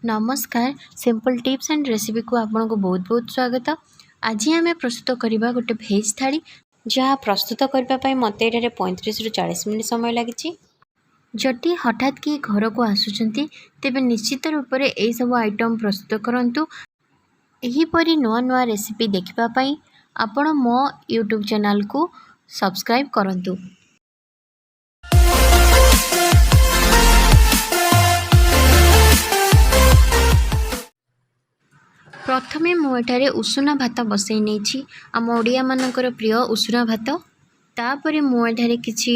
ନମସ୍କାର, simple tips and ରେସିପିକୁ ଆପଣଙ୍କୁ ବହୁତ ବହୁତ ସ୍ୱାଗତ। ଆଜି ଆମେ ପ୍ରସ୍ତୁତ କରିବା ଗୋଟେ ଭେଜ୍ ଥାଳି, ଯାହା ପ୍ରସ୍ତୁତ କରିବା ପାଇଁ ମୋତେ ଏଠାରେ 35ରୁ 40 ମିନିଟ୍ ସମୟ ଲାଗିଛି। ଯଦି ହଠାତ୍ କିଏ ଘରକୁ ଆସୁଛନ୍ତି, ତେବେ ନିଶ୍ଚିତ ରୂପରେ ଏହିସବୁ ଆଇଟମ୍ ପ୍ରସ୍ତୁତ କରନ୍ତୁ। ଏହିପରି ନୂଆ ନୂଆ ରେସିପି ଦେଖିବା ପାଇଁ ଆପଣ ମୋ ୟୁଟ୍ୟୁବ୍ ଚ୍ୟାନେଲ୍କୁ ସବସ୍କ୍ରାଇବ୍ କରନ୍ତୁ। ପ୍ରଥମେ ମୁଁ ଏଠାରେ ଉଷୁନା ଭାତ ବସାଇ ନେଇଛି, ଆମ ଓଡ଼ିଆମାନଙ୍କର ପ୍ରିୟ ଉଷୁନା ଭାତ। ତାପରେ ମୁଁ ଏଠାରେ କିଛି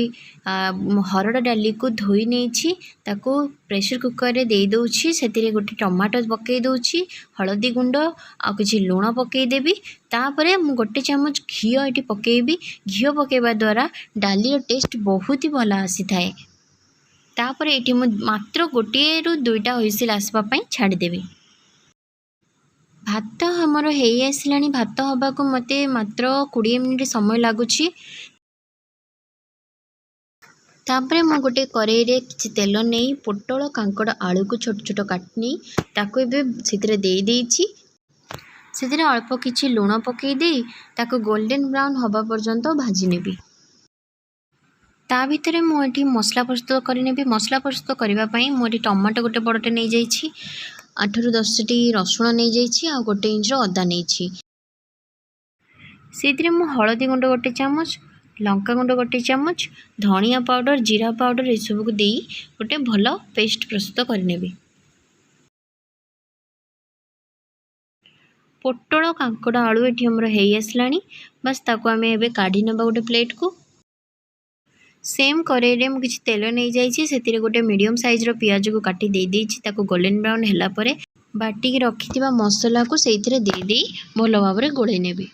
ହରଡ଼ ଡାଲିକୁ ଧୋଇ ନେଇଛି, ତାକୁ ପ୍ରେସର କୁକରରେ ଦେଇଦେଉଛି। ସେଥିରେ ଗୋଟେ ଟମାଟୋ ପକାଇ ଦେଉଛି, ହଳଦୀ ଗୁଣ୍ଡ ଆଉ କିଛି ଲୁଣ ପକାଇଦେବି। ତାପରେ ମୁଁ ଗୋଟେ ଚାମଚ ଘିଅ ଏଠି ପକାଇବି। ଘିଅ ପକାଇବା ଦ୍ୱାରା ଡାଲିର ଟେଷ୍ଟ ବହୁତ ହି ଭଲ ଆସିଥାଏ। ତାପରେ ଏଠି ମୁଁ ମାତ୍ର ଗୋଟିଏରୁ ଦୁଇଟା ହୁଇସିଲ୍ ଆସିବା ପାଇଁ ଛାଡ଼ିଦେବି। ଭାତ ଆମର ହେଇ ଆସିଲାଣି। ଭାତ ହେବାକୁ ମୋତେ ମାତ୍ର 20 ମିନିଟ୍ ସମୟ ଲାଗୁଛି। ତାପରେ ମୁଁ ଗୋଟେ କରେଇରେ କିଛି ତେଲ ନେଇ ପୋଟଳ, କାଙ୍କଡ଼, ଆଳୁକୁ ଛୋଟ ଛୋଟ କାଟି ନେଇ ତାକୁ ଏବେ ସେଥିରେ ଦେଇଦେଇଛି। ସେଥିରେ ଅଳ୍ପ କିଛି ଲୁଣ ପକାଇ ଦେଇ ତାକୁ ଗୋଲ୍ଡେନ୍ ବ୍ରାଉନ୍ ହେବା ପର୍ଯ୍ୟନ୍ତ ଭାଜି ନେବି। ତା ଭିତରେ ମୁଁ ଏଠି ମସଲା ପ୍ରସ୍ତୁତ କରିନେବି। ମସଲା ପ୍ରସ୍ତୁତ କରିବା ପାଇଁ ମୁଁ ଏଠି ଟମାଟୋ ଗୋଟେ ବଡ଼ଟେ ନେଇଯାଇଛି, 8ରୁ 10ଟି ରସୁଣ ନେଇଯାଇଛି ଆଉ 1 ଇଞ୍ଚର ଅଦା ନେଇଛି। ସେଇଥିରେ ମୁଁ ହଳଦୀ ଗୁଣ୍ଡ ଗୋଟେ ଚାମଚ, ଲଙ୍କା ଗୁଣ୍ଡ ଗୋଟେ ଚାମଚ, ଧନିଆ ପାଉଡ଼ର, ଜିରା ପାଉଡ଼ର ଏସବୁକୁ ଦେଇ ଗୋଟେ ଭଲ ପେଷ୍ଟ ପ୍ରସ୍ତୁତ କରିନେବି। ପୋଟଳ, କାଙ୍କଡ଼, ଆଳୁ ଏଠି ଆମର ହେଇ ଆସିଲାଣି। ବାସ୍, ତାକୁ ଆମେ ଏବେ କାଢ଼ି ନେବା ଗୋଟେ ପ୍ଲେଟ୍କୁ। ସେମ୍ କରେଇରେ ମୁଁ କିଛି ତେଲ ନେଇଯାଇଛି। ସେଥିରେ ଗୋଟେ ମିଡ଼ିୟମ୍ ସାଇଜ୍ର ପିଆଜକୁ କାଟି ଦେଇଦେଇଛି। ତାକୁ ଗୋଲ୍ଡେନ୍ ବ୍ରାଉନ୍ ହେଲା ପରେ ବାଟିକି ରଖିଥିବା ମସଲାକୁ ସେଇଥିରେ ଦେଇଦେଇ ଭଲ ଭାବରେ ଗୋଳେଇ ନେବି।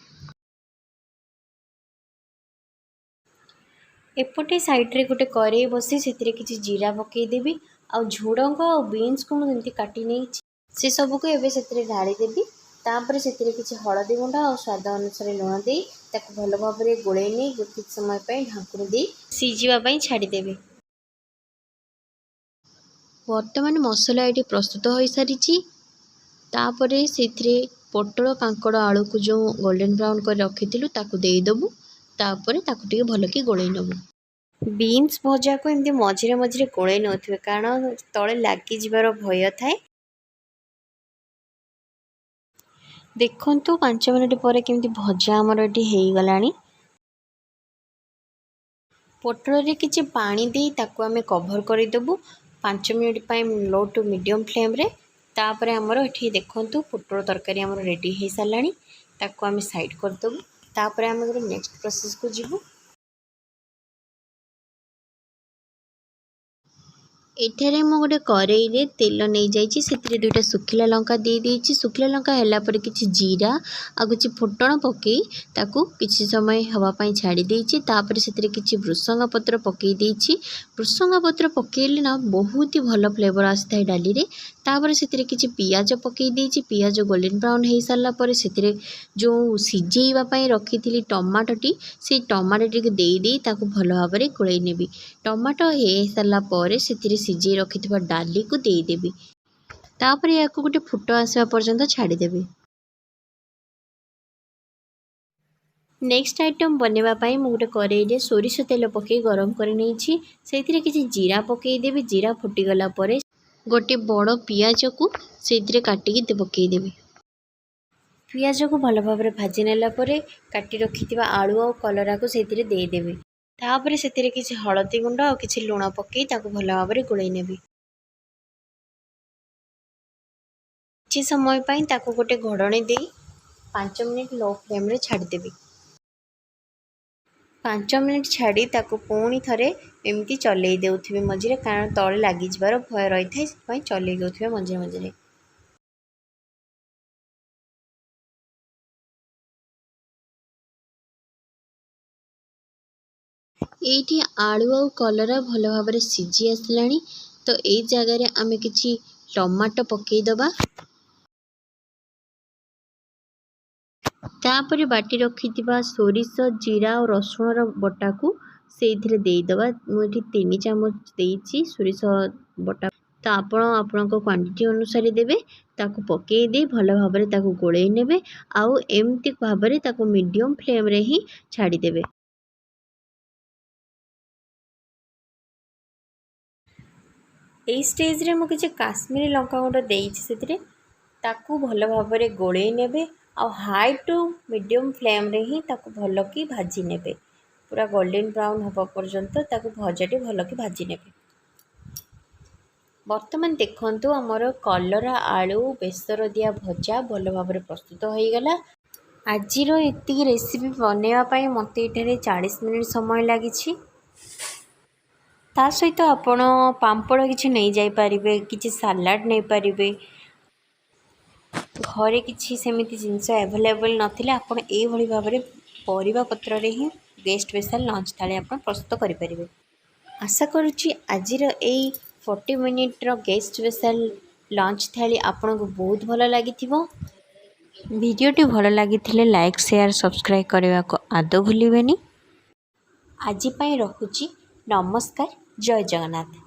ଏପଟେ ସାଇଡ଼୍ରେ ଗୋଟେ କରେଇ ବସି ସେଥିରେ କିଛି ଜିରା ପକାଇଦେବି ଆଉ ଝୁଡ଼ଙ୍ଗ ଆଉ ବିନ୍ସକୁ ମୁଁ ଯେମିତି କାଟି ନେଇଛି, ସେସବୁକୁ ଏବେ ସେଥିରେ ଢାଳିଦେବି। ତାପରେ ସେଥିରେ କିଛି ହଳଦୀ ଗୁଣ୍ଡ ଆଉ ସ୍ୱାଦ ଅନୁସାରେ ଲୁଣ ଦେଇ ତାକୁ ଭଲ ଭାବରେ ଗୋଳେଇ ନେଇ କିଛି ସମୟ ପାଇଁ ଢାଙ୍କୁଣୀ ଦେଇ ସିଝିବା ପାଇଁ ଛାଡ଼ିଦେବି। ବର୍ତ୍ତମାନ ମସଲା ଏଠି ପ୍ରସ୍ତୁତ ହୋଇସାରିଛି। ତାପରେ ସେଥିରେ ପୋଟଳ, କାଙ୍କଡ଼, ଆଳୁକୁ ଯେଉଁ ଗୋଲ୍ଡେନ୍ ବ୍ରାଉନ୍ କରି ରଖିଥିଲୁ, ତାକୁ ଦେଇଦେବୁ। ତାପରେ ତାକୁ ଟିକେ ଭଲକି ଗୋଳେଇ ନେବୁ। ବିନ୍ସ ଭଜାକୁ ଏମିତି ମଝିରେ ମଝିରେ ଗୋଳେଇ ନେଉଥିବେ, କାରଣ ତଳେ ଲାଗିଯିବାର ଭୟ ଥାଏ। ଦେଖନ୍ତୁ, 5 ମିନିଟ୍ ପରେ କେମିତି ଭଜା ଆମର ଏଠି ହେଇଗଲାଣି। ପୋଟଳରେ କିଛି ପାଣି ଦେଇ ତାକୁ ଆମେ କଭର୍ କରିଦେବୁ 5 ମିନିଟ୍ ପାଇଁ ଲୋ ଟୁ ମିଡ଼ିୟମ୍ ଫ୍ଲେମ୍ରେ। ତାପରେ ଆମର ଏଠି ଦେଖନ୍ତୁ, ପୋଟଳ ତରକାରୀ ଆମର ରେଡ଼ି ହେଇସାରିଲାଣି। ତାକୁ ଆମେ ସାଇଡ଼୍ କରିଦେବୁ। ତାପରେ ଆମେ ଗୋଟେ ନେକ୍ସଟ ପ୍ରୋସେସ୍କୁ ଯିବୁ। ଏଠାରେ ମୁଁ ଗୋଟେ କରେଇରେ ତେଲ ନେଇଯାଇଛି। ସେଥିରେ ଦୁଇଟା ଶୁଖିଲା ଲଙ୍କା ଦେଇଦେଇଛି। ଶୁଖିଲା ଲଙ୍କା ହେଲା ପରେ କିଛି ଜିରା ଆଉ କିଛି ଫୁଟଣ ପକାଇ ତାକୁ କିଛି ସମୟ ହେବା ପାଇଁ ଛାଡ଼ି ଦେଇଛି। ତାପରେ ସେଥିରେ କିଛି ଭୃସଙ୍ଗ ପତ୍ର ପକାଇ ଦେଇଛି। ଭୃସଙ୍ଗ ପତ୍ର ପକାଇଲେ ନା ବହୁତ ହି ଭଲ ଫ୍ଲେଭର୍ ଆସିଥାଏ ଡାଲିରେ। ତାପରେ ସେଥିରେ କିଛି ପିଆଜ ପକାଇ ଦେଇଛି। ପିଆଜ ଗୋଲ୍ଡେନ୍ ବ୍ରାଉନ୍ ହେଇସାରିଲା ପରେ ସେଥିରେ ଯେଉଁ ସିଝେଇବା ପାଇଁ ରଖିଥିଲି ଟମାଟୋଟି, ସେଇ ଟମାଟୋଟିକୁ ଦେଇ ତାକୁ ଭଲ ଭାବରେ ଗୋଳେଇ ନେବି। ଟମାଟୋ ହେଇସାରିଲା ପରେ ସେଥିରେ ସିଝେଇ ରଖିଥିବା ଡାଲିକୁ ଦେଇଦେବି। ତାପରେ ଏହାକୁ ଗୋଟେ ଫୁଟ ଆସିବା ପର୍ଯ୍ୟନ୍ତ ଛାଡ଼ିଦେବି। ନେକ୍ସଟ ଆଇଟମ୍ ବନେଇବା ପାଇଁ ମୁଁ ଗୋଟେ କରେଇରେ ସୋରିଷ ତେଲ ପକାଇ ଗରମ କରି ନେଇଛି। ସେଇଥିରେ କିଛି ଜିରା ପକାଇଦେବି। ଜିରା ଫୁଟିଗଲା ପରେ ଗୋଟେ ବଡ଼ ପିଆଜକୁ ସେଇଥିରେ କାଟିକି ପକାଇଦେବି। ପିଆଜକୁ ଭଲ ଭାବରେ ଭାଜି ନେଲା ପରେ କାଟି ରଖିଥିବା ଆଳୁ ଆଉ କଲରାକୁ ସେଇଥିରେ ଦେଇଦେବି। ତାପରେ ସେଥିରେ କିଛି ହଳଦୀ ଗୁଣ୍ଡ ଆଉ କିଛି ଲୁଣ ପକାଇ ତାକୁ ଭଲ ଭାବରେ ଗୋଳେଇ ନେବି। କିଛି ସମୟ ପାଇଁ ତାକୁ ଗୋଟେ ଘୋଡ଼ଣୀ ଦେଇ 5 ମିନିଟ୍ ଲୋ ଫ୍ଲେମ୍ରେ ଛାଡ଼ିଦେବି। 5 ମିନିଟ୍ ଛାଡ଼ି ତାକୁ ପୁଣି ଥରେ ଏମିତି ଚଲେଇ ଦେଉଥିବେ ମଝିରେ, କାରଣ ତଳେ ଲାଗିଯିବାର ଭୟ ରହିଥାଏ। ସେଥିପାଇଁ ଚଲେଇ ଦେଉଥିବେ ମଝିରେ ମଝିରେ। ଏଇଠି ଆଳୁ ଆଉ କଲରା ଭଲ ଭାବରେ ସିଝି ଆସିଲାଣି। ତ ଏଇ ଜାଗାରେ ଆମେ କିଛି ଟମାଟୋ ପକାଇଦେବା। ତାପରେ ବାଟି ରଖିଥିବା ସୋରିଷ, ଜିରା ଆଉ ରସୁଣର ବଟାକୁ ସେଇଥିରେ ଦେଇଦେବା। ମୁଁ ଏଠି 3 ଚାମଚ ଦେଇଛି ସୋରିଷ ବଟା। ତ ଆପଣ ଆପଣଙ୍କ କ୍ୱାଣ୍ଟିଟି ଅନୁସାରେ ଦେବେ। ତାକୁ ପକାଇ ଦେଇ ଭଲ ଭାବରେ ତାକୁ ଗୋଳେଇ ନେବେ ଆଉ ଏମିତି ଭାବରେ ତାକୁ ମିଡ଼ିୟମ୍ ଫ୍ଲେମ୍ରେ ହିଁ ଛାଡ଼ିଦେବେ। ଏଇ ଷ୍ଟେଜ୍ରେ ମୁଁ କିଛି କାଶ୍ମୀରୀ ଲଙ୍କାଗୁଣ୍ଡ ଦେଇଛି ସେଥିରେ। ତାକୁ ଭଲ ଭାବରେ ଗୋଳେଇ ନେବେ ଆଉ ହାଇ ଟୁ ମିଡ଼ିୟମ୍ ଫ୍ଲେମ୍ରେ ହିଁ ତାକୁ ଭଲକି ଭାଜି ନେବେ। ପୁରା ଗୋଲ୍ଡେନ୍ ବ୍ରାଉନ୍ ହେବା ପର୍ଯ୍ୟନ୍ତ ତାକୁ ଭଜାଟି ଭଲକି ଭାଜି ନେବେ। ବର୍ତ୍ତମାନ ଦେଖନ୍ତୁ, ଆମର କଲରା ଆଳୁ ବେସର ଦିଆ ଭଜା ଭଲ ଭାବରେ ପ୍ରସ୍ତୁତ ହୋଇଗଲା। ଆଜିର ଏତିକି ରେସିପି ବନେଇବା ପାଇଁ ମୋତେ ଏଠାରେ 40 ମିନିଟ୍ ସମୟ ଲାଗିଛି। ତା ସହିତ ଆପଣ ପାମ୍ପଡ଼ କିଛି ନେଇଯାଇପାରିବେ, କିଛି ସାଲାଡ଼ ନେଇପାରିବେ। ଘରେ କିଛି ସେମିତି ଜିନିଷ ଆଭେଲେବଲ୍ ନଥିଲେ ଆପଣ ଏଇଭଳି ଭାବରେ ପରିବା ପତ୍ରରେ ହିଁ ଗେଷ୍ଟ ସ୍ପେଶାଲ୍ ଲଞ୍ଚ ଥାଳି ଆପଣ ପ୍ରସ୍ତୁତ କରିପାରିବେ। ଆଶା କରୁଛି ଆଜିର ଏଇ 40 ମିନିଟ୍ର ଗେଷ୍ଟ ସ୍ପେଶାଲ୍ ଲଞ୍ଚ ଥାଳି ଆପଣଙ୍କୁ ବହୁତ ଭଲ ଲାଗିଥିବ। ଭିଡ଼ିଓଟି ଭଲ ଲାଗିଥିଲେ ଲାଇକ୍, ସେୟାର, ସବସ୍କ୍ରାଇବ୍ କରିବାକୁ ଆଦୌ ଭୁଲିବେନି। ଆଜି ପାଇଁ ରଖୁଛି। ନମସ୍କାର, ଜୟ ଜଗନ୍ନାଥ।